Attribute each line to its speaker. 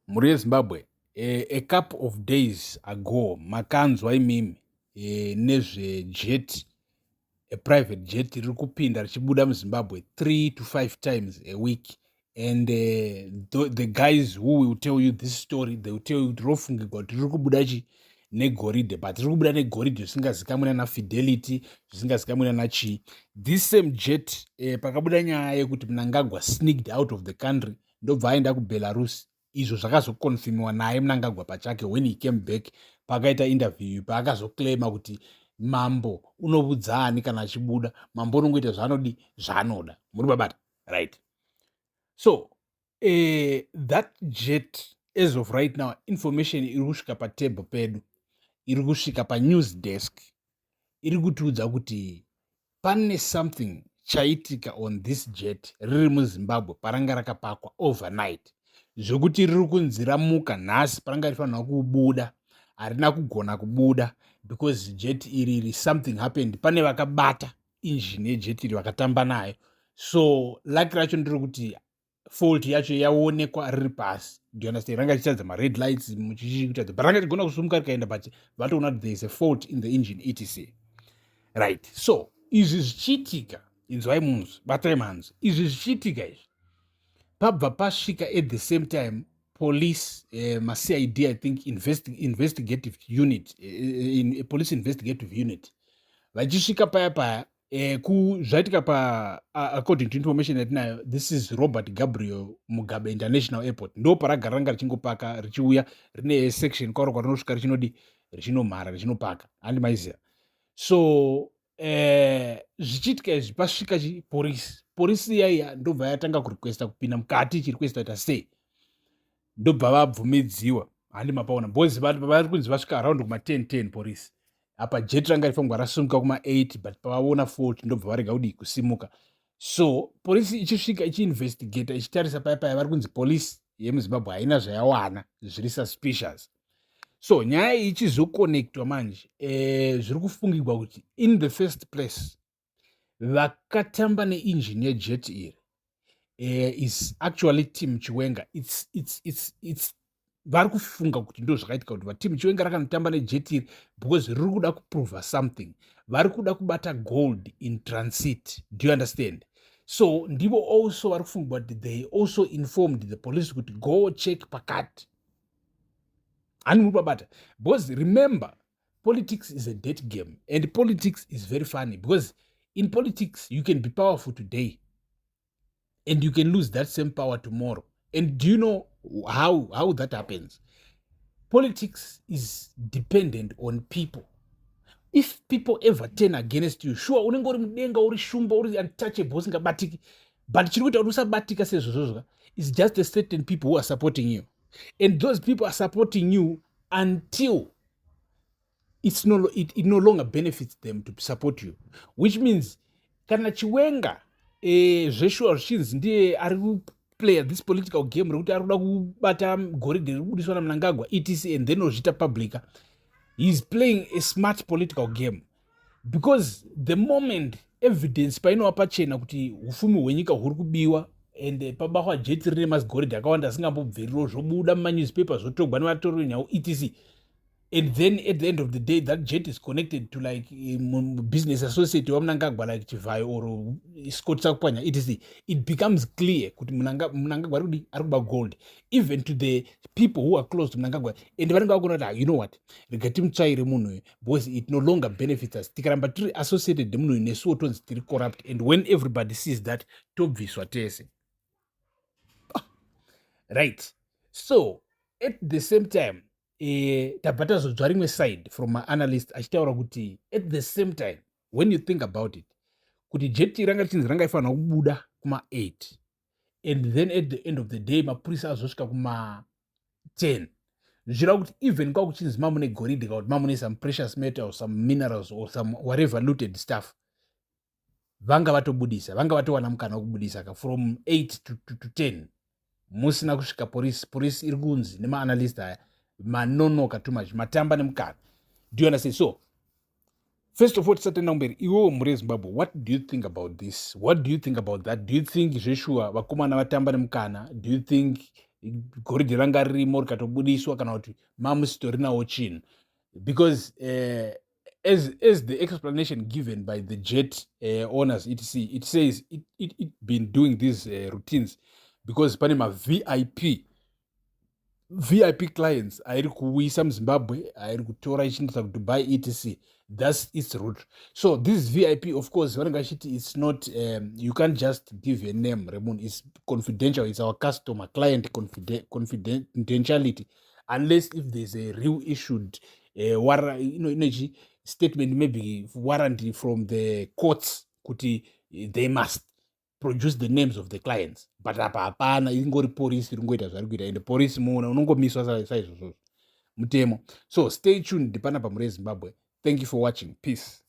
Speaker 1: Mhuri yeZimbabwe, a couple of days ago makanzwa imimi nezvejet, a private jet riri kupinda richibuda muZimbabwe 3 to 5 times a week, and the guys who will tell you this story, they will tell you kuti rofungigwa kuti riri kubuda chi negoridhe, but riri kubuda negoridhe zvisingazikamwi nana Fidelity, zvisingazikamwi nana chii. This same jet, pakabuda nyaya yekuti Mnangagwa sneaked out of the country, ndobva aenda kuBelarus, izvo zvakazoconfirmiwa naye Mnangagwa pachake when he came back, pakaita interview paakazoclaima kuti mambo unoudza ani kana achibuda, mambo unongoita zvaanodi, zvaanoda. Muri babata, right? So that jet, as of right now, information iri kusvika patable pedu, iri kusvika panews desk, iri kutiudza kuti pane something chaitika on this jet riri muZimbabwe paranga rakapakwa overnight, zvekuti riri kunzi ramuka nhasi paranga rifanirwa kubuda, harina kugona kubuda because jet iri, something happened. Pane vakabata injini yejet iri, vakatamba nayo. So luck racho ndiri kuti fault yacho yaonekwa riri pasi. Do you understand? Ranga richitaridza mared lights muchichikuratidza, but ranga rigona kusumuka rikaenda, but vatoona kuti there is a fault in the engine, etc. Right, so izvi zvichiitika, inzwai munzwi, batai manzwi, izvi zvichiitika izvi, pabva pasvika at the same time police, maCID, I think investigative unit, police investigative unit, vachisvika paya paya zvaitika pa according to information yatinayo, this is Robert Gabriel Mugabe International Airport, ndo paragara ranga richingopaka richiuya, rine section kwaro kwarinosvika richinodi, richinomhara, richinopaka, handi maiziva? So zvichiitika izvi, pasvika chipolisi. Polisi iyaiya ndobva yatanga kurequesta kupinda mukati, ichirequesta kuita sei, ndobva vabvumidziwa, handi mapaona? Because vari kunzi vasvika around kuma10 10 polisi apa, jet ranga rifanirwa rasimuka kuma8, but pavaona fault ndobva varega kudii, kusimuka. So polisi ichisvika, ichiinvestigata, ichitarisa paya paya, vari kunzi polisi yemuZimbabwe haina zvayawana zviri suspicious. So nyaya iyi ichizoconnectwa manje, zviri kufungirwa kuti in the first place vakatamba neinjini yejet iri is actually Team Chiwenga. It's vari kufunga kuti ndo zvakaitika, kuti vaTeam Chiwenga rakanotamba nejet iri because riri kuda kuprova something, vari kuda kubata gold in transit. Do you understand? So ndivo also vari kufungwa kuti they also informed the police kuti go check pakati, hani muri babata? Because remember, politics is a dirty game and politics is very funny, because in politics you can be powerful today and you can lose that same power tomorrow. And do you know how that happens? Politics is dependent on people. If people ever turn against you, sure, unenge uri mudenga, uri shumba, uri untouchable, usingabatiki, but chiri kuita kuti usabatika sezvozvozvo is just a certain people who are supporting you, and those people are supporting you until it no longer benefits them to support you, which means kana Chiwenga, zveshuwa zvichinzi ndiye ari kuplaya this political game rekuti ari kuda kubata goridhe riri kubudiswa naMnangagwa, etc., and then ozviita public, he is playing a smart political game, because the moment evidence painova pachena kuti ufumi hwenyika huri kubiwa and pabahwa jet rine mazigoridhe akawanda asingambobveriro, zvobuda mumanewspaper, zvotogwa nevatori venhau, etc., and then at the end of the day that jet is connected to like business associate waMnangagwa, like Chivayo or Scott Sakupwanya, etc., it becomes clear kuti Mnangagwa ari kudi, ari kuba gold, even to the people who are close to Mnangagwa, and vanenge vakuona kuti, "Ah, you know what, rega timutsvaire munhu uyu because it no longer benefits us. Tikaramba tiri associated nemunhu uyu, nesuwo tonzi tiri corrupt, and when everybody sees that, tobviswa tese." Right, so at the same time, tabva tazodzwa rimwe side from maanalyst achitaura kuti at the same time, when you think about it, kuti jet ranga richinzi ranga ifanira kubuda kuma8, and then at the end of the day mapurisa azosvika kuma10, zvichireva kuti even kwakuchinzi mamune goridhe, kana kuti mamune some precious metal, some minerals or some whatever looted stuff, vanga vatobudisa, vanga vatowana mukana wekubudisa ka from 8 to 10 musina kusvika polisi. Polisi iri kunzi nemaanalyst aya, manonoka too much, matamba nemukana. Do you understand? So first of all, tisatenda kumberi, iwewo mhuri yeZimbabwe, what do you think about this? What do you think about that? Do you think zveshuwa vakomana vatamba nemukana? Do you think Goridhe ranga ririmo rikatobudiswa, kana kuti mamusitorinawo chinhu, because as the explanation given by the jet owners, etc, it says it been doing these routines because pane maVIP VIP clients airi kuuyisa muZimbabwe, airi kutora ichiendesa kuDubai, etc. That's its route. So this VIP, of course, vanenge vachiti it's not, you can't just give a name remunhu, it's confidential, it's our customer client confidentiality, unless if there's a real issued inochi statement, maybe warranty from the courts kuti they must produce the names of the clients. But apa hapana, ingori porisi ringoita zvari kuita, ende porisi muona unongomiswa saizvozvozvo, mutemo. So stay tuned panapa, muri Zimbabwe. Thank you for watching. Peace.